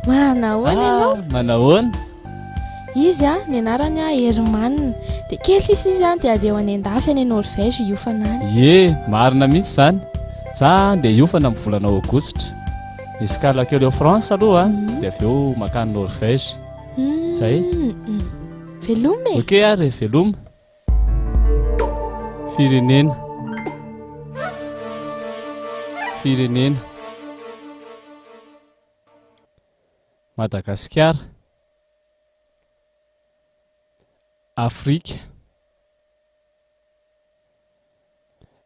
Manahoana ianao? Ah, manahoana? Izy a, ny anarany a Herman. Dia kely sisa izy a, dia andeha ho any an-dafy any Norvège hiofana any. Ie, marina mihitsy izany. Za andeha hiofana amin'ny volana aogositra. Escale kely ao France aloha, dia avy eo mankany Norvège. Zay. Veloma e! Ok ary, veloma. Firenena. Firenena. Madagasikara. Afrika.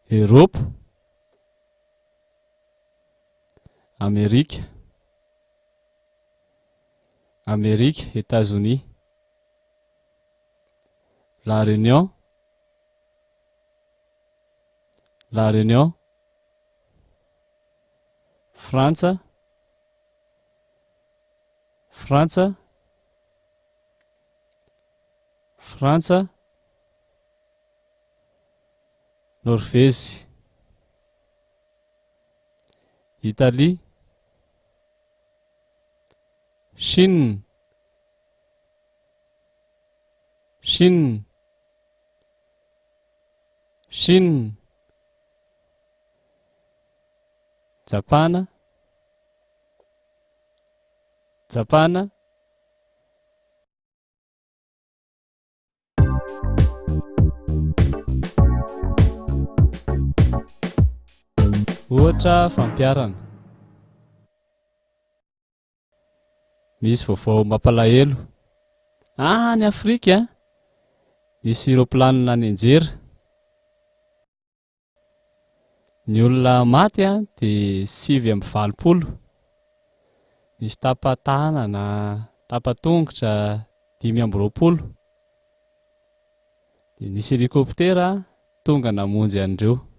Eoropa. Amerika. Amerika, Etazonia. La Réunion. La Réunion. Frantsa. Frantsa. Frantsa. Norvezy. Italie. Chine. Chine. Chine. Japana. Japana. Ohatra fampiharana. Misy vaovao mampalahelo. Any Afrika, nisy roplanina nianjera. Ny olona maty dia 89. Nisy tapa-tanana, tapa-tongotra 25. Dia nisy helikoptera tonga namonjy an'ireo.